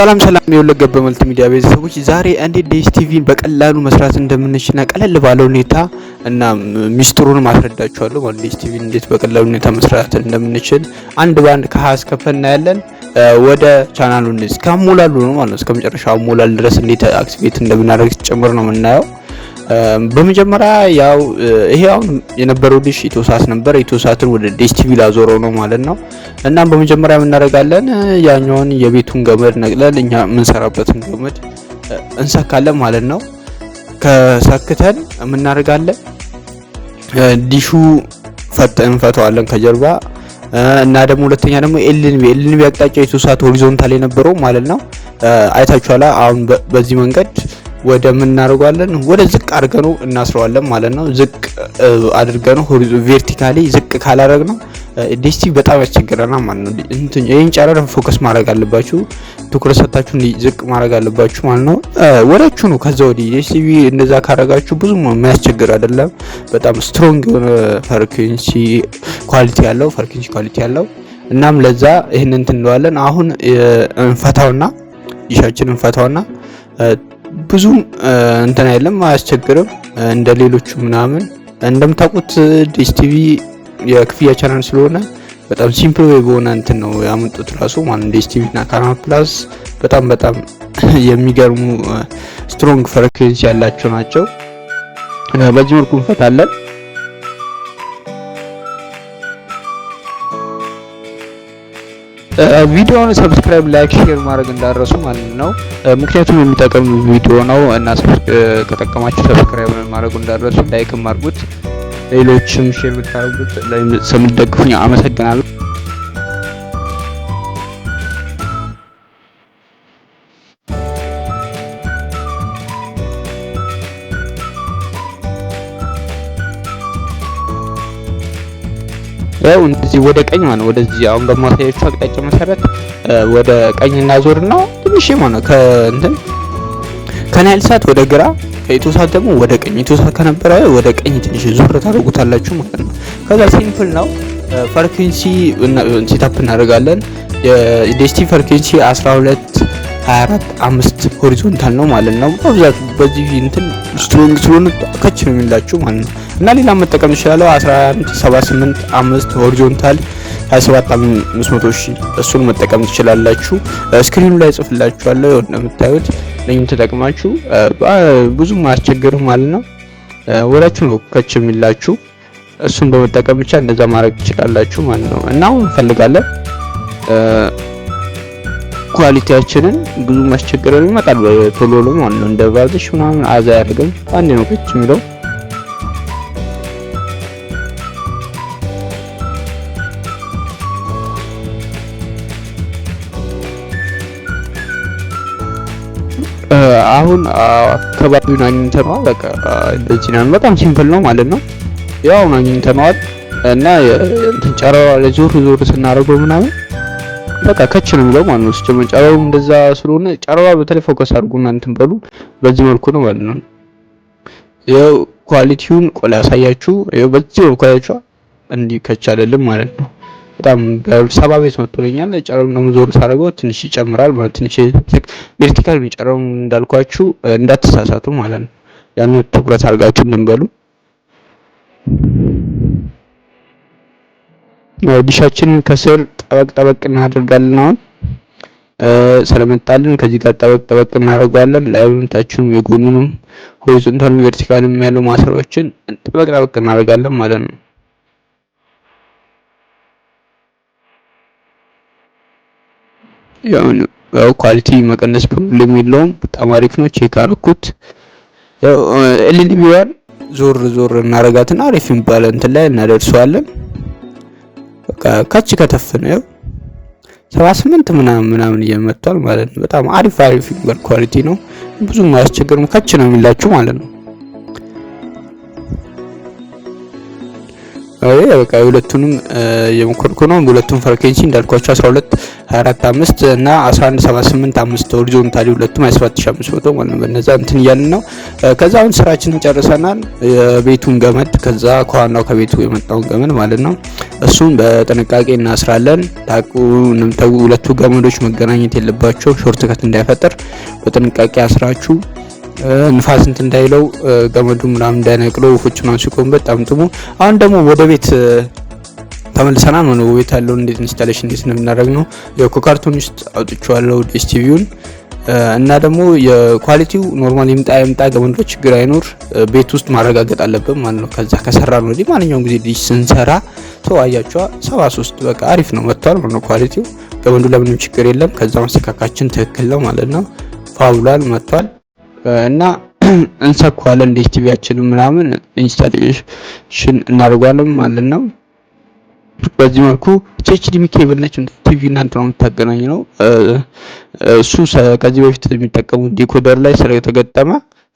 ሰላም ሰላም የሁለገብ መልቲ ሚዲያ ቤተሰቦች፣ ዛሬ እንዴት DSTV ን በቀላሉ መስራት እንደምንችልና ቀለል ባለ ሁኔታ እና ሚስጥሩን ማስረዳችኋለሁ። ማለት DSTV ን እንዴት በቀላሉ ሁኔታ መስራት እንደምንችል አንድ በአንድ ከሀ እስከ ፐ እናያለን። ወደ ቻናሉ እስከ አሞላሉ ነው ማለት ነው። እስከ መጨረሻው አሞላል ድረስ እንዴት activate እንደምናደርግ ጭምር ነው የምናየው። በመጀመሪያ ያው ይሄ አሁን የነበረው ዲሽ ኢትዮሳት ነበር። ኢትዮሳትን ወደ DSTV ላዞረው ነው ማለት ነው። እናም በመጀመሪያ የምናደርጋለን ያኛውን የቤቱን ገመድ ነቅለን እኛ የምንሰራበትን ገመድ እንሰካለን ማለት ነው። ከሰክተን የምናደርጋለን ዲሹ እንፈተዋለን ከጀርባ እና ደግሞ ሁለተኛ ደግሞ LNB አቅጣጫ ኢትዮሳት horizontal የነበረው ማለት ነው። አይታችኋላ። አሁን በዚህ መንገድ ወደ ምን እናደርገዋለን? ወደ ዝቅ አድርገነው እናስረዋለን ማለት ነው። ዝቅ አድርገነው vertically ዝቅ ካላደረግነው DSTV በጣም ያስቸግረናል ማለት ነው። እንትን ይሄን ጨረር focus ማድረግ አለባችሁ፣ ትኩረት ሰጣችሁ ዝቅ ማድረግ አለባችሁ ማለት ነው። ወዳችሁ ነው። ከዛ ወዲህ DSTV እንደዛ ካረጋችሁ ብዙም የሚያስቸግር አይደለም። በጣም strong የሆነ frequency quality ያለው frequency quality ያለው። እናም ለዛ ይህንን እንትን እንለዋለን። አሁን እንፈታውና ዲሻችን እንፈታውና ብዙም እንትን አይልም፣ አያስቸግርም እንደ ሌሎቹ ምናምን። እንደምታውቁት DSTV የክፍያ ቻናል ስለሆነ በጣም simple way በሆነ እንትን ነው ያመጡት ራሱ ማለት ነው። DSTV እና Canal Plus በጣም በጣም የሚገርሙ strong frequency ያላቸው ናቸው። በዚህ መልኩ እንፈታለን። ቪዲዮውን subscribe፣ like፣ share ማድረግ እንዳትረሱ ማለት ነው። ምክንያቱም የሚጠቅም ቪዲዮ ነው እና ከጠቀማችሁ subscribe ማድረጉ እንዳትረሱ፣ like ም አድርጉት። ሌሎችም share ብታደርጉት ስለምትደግፉኝ አመሰግናለሁ። ያው እንደዚህ ወደ ቀኝ ማለት ወደዚህ አሁን በማሳያችሁ አቅጣጫ መሰረት ወደ ቀኝ እናዞርና ትንሽ ማለት ነው ከእንትን ከናይል ሳት ወደ ግራ፣ ከኢትዮሳት ደግሞ ወደ ቀኝ፣ ኢትዮሳት ከነበረ ወደ ቀኝ ትንሽ ዞር ታደርጉታላችሁ ማለት ነው። ከዛ simple ነው። Frequency setup እናደርጋለን። የ DSTV frequency 12 24 5 horizontal ነው ማለት ነው። በብዛት በዚህ እንትን strong ስለሆነ ከች ነው የሚላችሁ ማለት ነው። እና ሌላ መጠቀም ይችላል 11 78 5 horizontal 27 500 ሺህ እሱን መጠቀም ትችላላችሁ። Screen ኑ ላይ ጽፍላችኋለሁ እንደምታዩት ለኝም ተጠቅማችሁ ብዙም አያስቸግርም ማለት ነው። ወዳችሁ ነው ከች የሚላችሁ፣ እሱን በመጠቀም ብቻ እንደዛ ማድረግ ትችላላችሁ ማለት ነው። እና አሁን እንፈልጋለን quality ያችንን ብዙ ማስቸገረን ይመጣል ቶሎ ነው ማለት ነው። እንደ ባዝሽ ምናምን አዛ ያደርግም፣ አንዴ ነው ከች የሚለው። አሁን አካባቢውን አግኝተነዋል። በቃ እንደዚህ ነው። በጣም simple ነው ማለት ነው። ያው አሁን አግኝተነዋል እና እንትን ጨረራ ላይ ዞር ዞር ስናደርገው ምናምን በቃ ከች ነው የሚለው ማለት ነው። ሲጀመር ጨረራው እንደዛ ስለሆነ ጨረራ በተለይ focus አድርጉና እንትን በሉ። በዚህ መልኩ ነው ማለት ነው። ያው quality ውን ቆላ ያሳያችሁ። ያው በዚህ መልኩ አያችሁ እንዲህ ከች አይደለም ማለት ነው። በጣም በሰባ ቤት መጥቶልኛል። ጨረሩን ደግሞ ዞር ሳደርገው ትንሽ ይጨምራል ማለት ትንሽ vertical የሚጨረው እንዳልኳችሁ እንዳትሳሳቱ ማለት ነው። ያን ትኩረት አድርጋችሁ እንትን በሉ። ዲሻችንን ከስር ጠበቅ ጠበቅ እናደርጋለን። አሁን ስለመጣልን ከዚህ ጋር ጠበቅ ጠበቅ እናደርገዋለን። ላዩን ታችንም የጎኑንም horizontal vertical ም ያለው ማሰሪያዎችን ጠበቅ ጠበቅ እናደርጋለን ማለት ነው። ያው quality መቀነስ problem የለውም። በጣም አሪፍ ነው። Check አደረኩት። ያው LNB ዋን ዞር ዞር እናረጋትና አሪፍ የሚባል እንትን ላይ እናደርሰዋለን። በቃ ከች ከተፍ ነው። ያው 78 ምናምን ምናምን እየመጥቷል ማለት ነው። በጣም አሪፍ አሪፍ የሚባል quality ነው። ብዙም አያስቸግርም። ከች ነው የሚላችሁ ማለት ነው። በቃ ሁለቱንም የሞከርኩ ነው። ሁለቱም frequency እንዳልኳቸው 12 24 5 እና 11 78 5 horizontally ሁለቱም 27500 ማለት ነው። በነዛ እንትን እያልን ነው። ከዛ አሁን ስራችንን ጨርሰናል። የቤቱን ገመድ ከዛ ከዋናው ከቤቱ የመጣውን ገመድ ማለት ነው። እሱን በጥንቃቄ እናስራለን። ታቁ ሁለቱ ገመዶች መገናኘት የለባቸው፣ short cut እንዳይፈጠር በጥንቃቄ አስራችሁ ንፋስ እንትን እንዳይለው ገመዱ ምናምን እንዳይነቅለው ወፎች ምናምን ሲቆሙበት ጠምጥሙ። አሁን ደግሞ ወደ ቤት ተመልሰናል ነው። ቤት ያለውን እንዴት installation እንዴት እንደምናደርግ ነው። ያው ከካርቶን ውስጥ አውጥቼዋለሁ DSTV ውን እና ደግሞ የ quality ው normal ይምጣ ይምጣ ገመዱ ችግር አይኖር ቤት ውስጥ ማረጋገጥ አለብን ማለት ነው። ከዛ ከሰራ ነው ወዲህ ማንኛውም ጊዜ ዲሽ ስንሰራ ሰው አያቸዋ 73 በቃ አሪፍ ነው መጥቷል ማለት ነው። quality ው ገመዱ ለምንም ችግር የለም። ከዛ ማስተካካችን ትክክል ነው ማለት ነው። ፋብሏል መጥቷል እና እንሰኳለን DSTV ያችንን ምናምን installation እናደርጓለን ማለት ነው። በዚህ መልኩ HDMI cable ነች፣ ቲቪ እና እንትኗ የምታገናኝ ነው። እሱ ከዚህ በፊት የሚጠቀሙት decoder ላይ ስለተገጠመ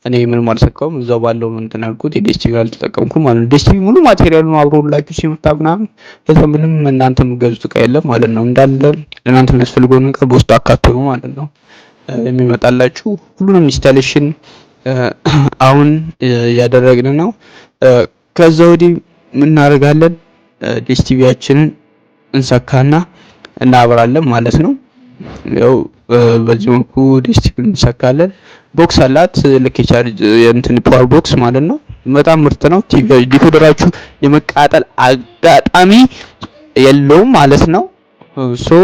እኔ ምንም አልሰካውም። እዛው ባለው እንትን ያልኩት የ DSTV አልተጠቀምኩም ማለት ነው። DSTV ሙሉ material ኡን አብሮላችሁ ሲመጣ ምናምን ከዛ ምንም እናንተ የምትገዙት እቃ የለም ማለት ነው። እንዳለ ለእናንተ የሚያስፈልገውን እቃ በውስጡ አካቶ ነው ማለት ነው የሚመጣላችሁ። ሁሉንም installation አሁን እያደረግን ነው። ከዛ ወዲህ ምን እናደርጋለን? DSTV ያችንን እንሰካና እናበራለን ማለት ነው። ያው በዚህ መልኩ DSTV እንሰካለን። box አላት ልክ የቻርጅ የእንትን power box ማለት ነው። በጣም ምርጥ ነው። ቲቪ decoder ኣችሁ የመቃጠል አጋጣሚ የለውም ማለት ነው። so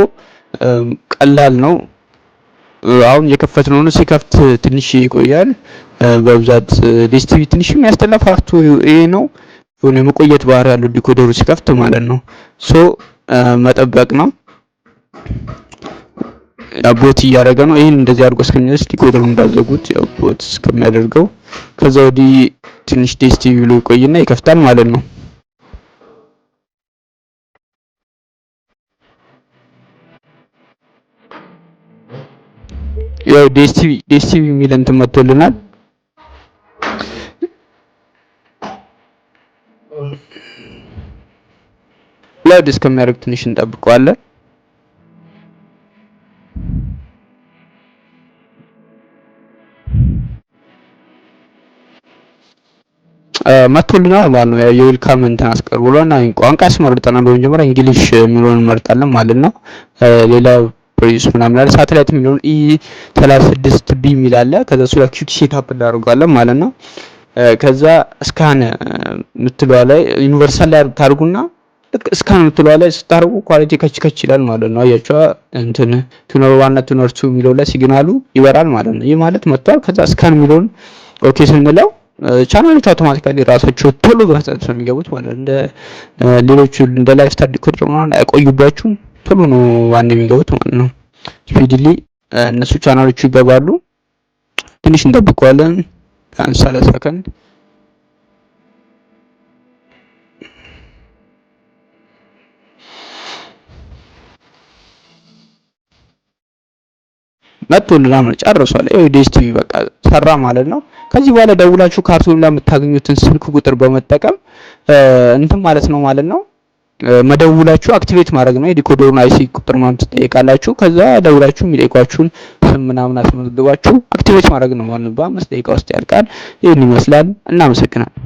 ቀላል ነው። አሁን የከፈትነው ነው። ሲከፍት ትንሽ ይቆያል። በብዛት DSTV ትንሽ የሚያስጠላ part ኡ ይሄ ነው። የሆነ የመቆየት ባህሪ ያለው decoder ኡ ሲከፍት ማለት ነው። so መጠበቅ ነው። boot እያደረገ ነው። ይሄን እንደዚህ አድርጎ እስከሚደርስ decoder ኡን እንዳዘጉት ያው boot እስከሚያደርገው ከዛ ወዲህ ትንሽ DSTV ብሎ ይቆይና ይከፍታል ማለት ነው። ያው DSTV የሚል እንትን መጥቶልናል። load እስከሚያደርግ ትንሽ እንጠብቀዋለን። መጥቶልናል ማለት ነው። የ welcome እንትን አስቀርቦልና ቋንቋ ያስመርጠናል። በመጀመሪያ English የሚለውን እንመርጣለን ማለት ነው። ሌላ ፕሬስ ምናምን አለ። ሳተላይት የሚለውን E 36 B የሚል አለ። ከዛ እሱ ላይ quick setup እናደርጋለን ማለት ነው። ከዛ scan የምትለዋ ላይ universal ላይ ታርጉና ልክ scan የምትለዋ ላይ ስታርጉ quality ከች ከች ይላል ማለት ነው። አያችኋ እንትን tuner 1 እና tuner 2 የሚለው ላይ signal ኡ ይበራል ማለት ነው። ይህ ማለት መጥቷል። ከዛ scan የሚለውን okay ስንለው ቻናሎች automatically ራሳቸው ቶሎ በፍጥነት ነው የሚገቡት ማለት ነው። እንደ ሌሎቹ እንደ ላይፍ ስታር decoder ምናምን አይቆዩባችሁም። ቶሎ ነው ዋና የሚገቡት ማለት ነው። speedily እነሱ ቻናሎቹ ይገባሉ። ትንሽ እንጠብቀዋለን ቢያንስ 30 ሰከንድ። መጥቶልናል ማለት ጨርሷል። ይኸው DSTV በቃ ሰራ ማለት ነው። ከዚህ በኋላ ደውላችሁ ካርቱን ላይ የምታገኙትን ስልክ ቁጥር በመጠቀም እንትን ማለት ነው ማለት ነው መደውላችሁ activate ማድረግ ነው። የ decoder ኡን IC ቁጥር ምናምን ትጠይቃላችሁ። ከዛ ደውላችሁ የሚጠይቋችሁን ስም ምናምን አስመዝግባችሁ activate ማድረግ ነው ማለት ነው። በ5 ደቂቃ ውስጥ ያልቃል። ይህን ይመስላል። እናመሰግናለን።